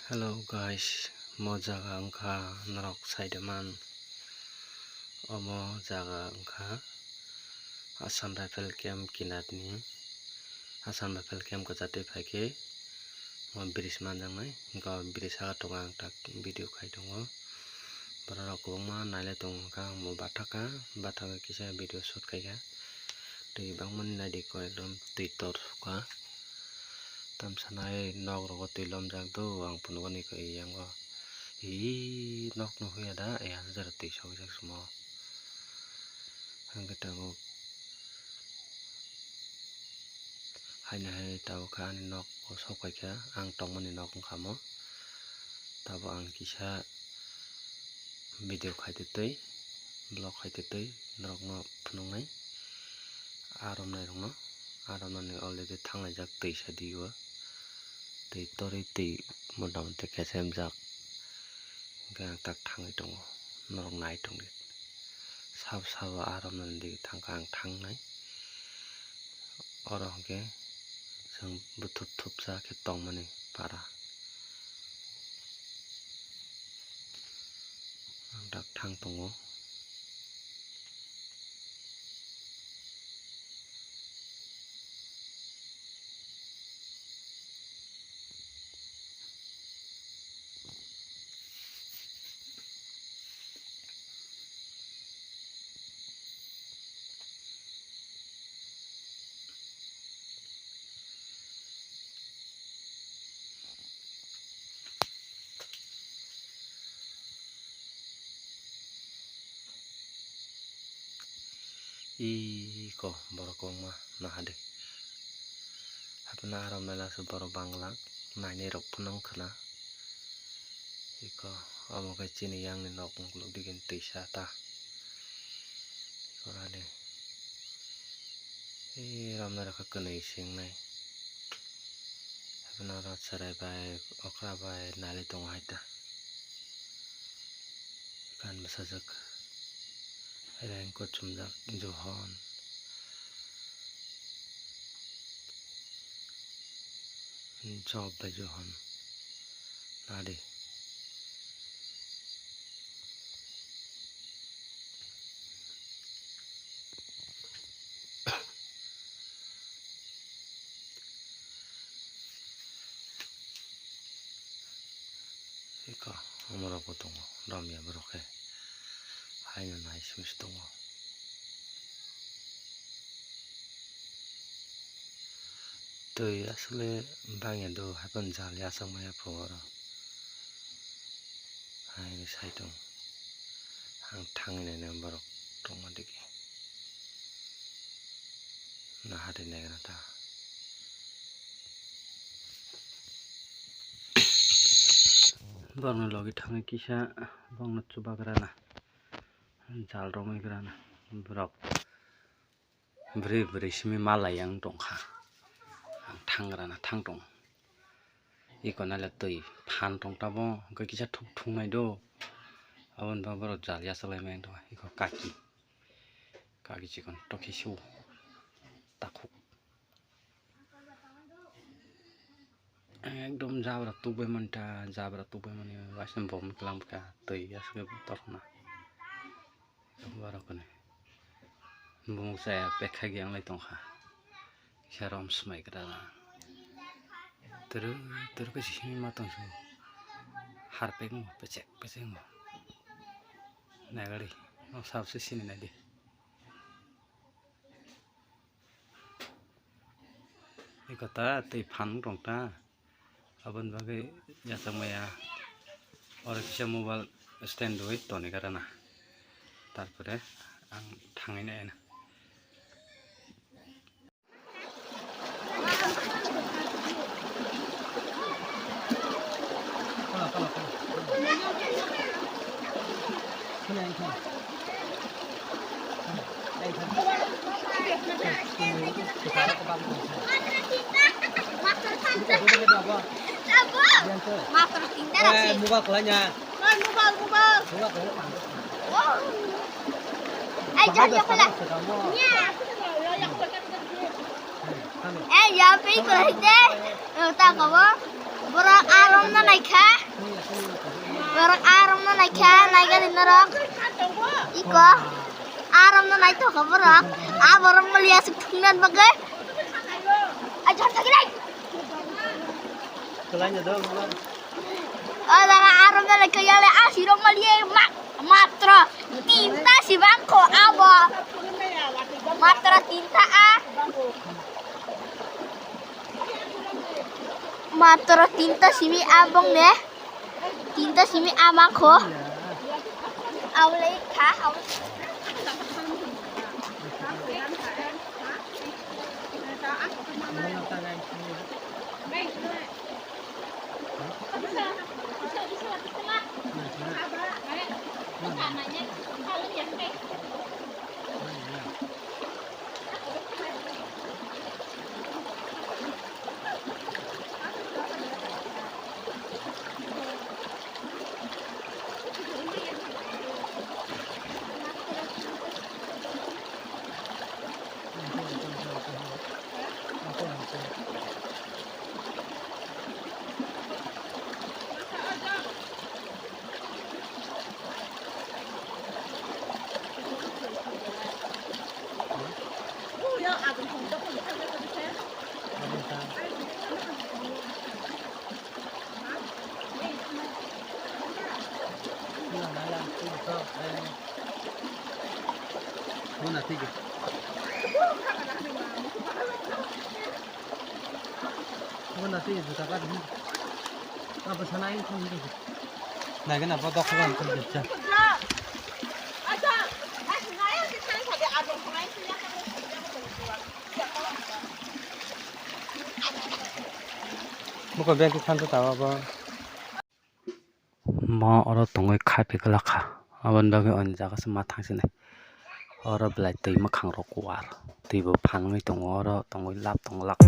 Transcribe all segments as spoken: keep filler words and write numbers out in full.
Hello guys, mo jaga wngkha norok saidaman. Omo jaga wngkha Assam Rifle Camp kinarni. Assam Rifle Camp kwchatwi phaikhe o bridge manjaknai, hwnkhe o bridge saka tongo ang tak video khai tongo. Borok rok kwbangma nailai tongo, hwnkhe ang bo bathakha, bathakhe kisa video shoot khaikha. Twi bangmani naidi koi ekdom twi tor sukha. Tamsanai nok rogo twi lomjak do, ang phunukgo ni koi yango. Ee, nok nuhya da, ee, hajar twi sokjak sumo. Hwnkhe tabuk haino hai tabuk khe ani nok o sok paikha, ang tongmani nok wngkha mo. Tabuk ang kisa video khai twi twi, vlog khai twi twi norokno phunuknai. Aa romnairokno, aa romnani already thanglaijak twi sadi o. Twi torwi twi motamoti khe semjak. Hwnkhe ang tak thangwi tongo, norok nai tongdi. Sabo sabo aa romnani dige thangkha ang thangnai. Oro hwnkhe chwng bwthwk thupsa khe tongmani para. Ang tak thang tongo. Iko borok kwbangma naha de. Haphano aro mela se borok bangla nainai rok phano wngkha na. Iko omo khe chini yang ni nok ukuluk dige twisa ta. Iko rani. Ee, ramnai rok khe kwnwi se wngnai. Haphano oro chwrai bai, okra bai nali tongo hai ta. Kan bwsajwk. Rengkot chumjak Johon. Job bai Johon. Nadi. Eko, omorok bo tongo, romya borok khe. Haino nai simi se tongo. Twi aswkle bangya do, haiphano jal yachak maya pho oro. Haino sai tong. Ang thangwi nainai borok tongma digi. Naharwi naigra ta. Borokni logi thangwi kisa bongno chubagra na. Jal romwi gra na. Borok. Bwrwi bwrwi simi malai ang tongkha. Ang thangrana thang tong. Iko naile twi phan tong tamo, hwnkhe kisa thuk thungnai do. Aboni bagwi borok jal yachaklai maya tongkha. Iko kaki. Kaki chikon tokhe su. Takhuk. Ekdom jabra tukbai manta, jabra tukbai mani waisa bom klam kha twi aswk tokna. Borok kwnwi bumuk chaya pekha giyang lai tongkha. Kisa rom swmai kwrwng twrwk twrwk khe simi ma tongsu. Harpek mo pechek pechek mo. Nagari no sabse sini nadi. Eko ta twi phan rong ta. Aboni bagwi yachak maya. Oro kisa mobile stand rwi toni gara na. Tarpore ang thangwi nai na. Mobile kwlai na. Mobile, mobile. Ei, jam pay kwlai de. Ta kabo. Borok arom na naikha. Borok arokno naikha, naigani norok. Iko. Arokno naitokha borok. A borok maliya aswk thungna bagwi. Ai, jor thagi nai. O jaga arokno naikha, yale asirok maliya ma-, matro tinta si bangkho abo. Matro tinta a. Matro tinta simi abong ne. Tinta simi ama kho. Aulai kha, aulai. Naikhe na bo dokha bai khum joksa. Buko bag khe thansa tawa bo. Mo oro tongwi kha phi glak kha, aboni bagwi ani jaga se ma thang sinai. Oro belai twi mwkhang rok kuar, twi bo phan wngwi tongo, oro tongwi lap tong glak.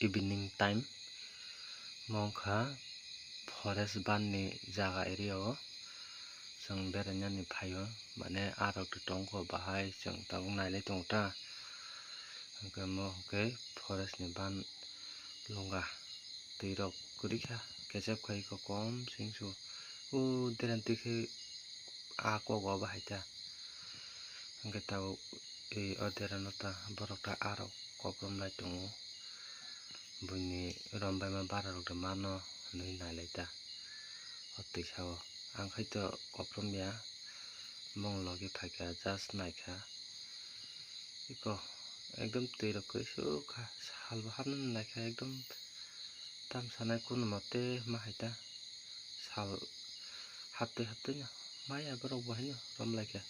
Evening time, mongkha forest ban ni jaga area o chwng berainani phaio, mane arok tongkho bahai chwng tabuk nailai tongo ta, hwnkhe mo hwnkhe forest ni ban lunga twi rok kwrwi kha kechep khai kho kom sing su o deran twi khe a kok o bahai ta. Hwnkhe tabuk o derano ta borok ta arok koprom lai tongo. Buini rom baima bara rok de mano hinwi nailai ta o twisa o. Ang khai to koprom ya, mong logi phaikha just naikha. Iko ekdom twi rok kwsuk kha, sal bo hapnani naikha ekdom. Tam sanai kunu mote ma hai ta sal haptwi haptwi no maya borok bo haino rom lai kha.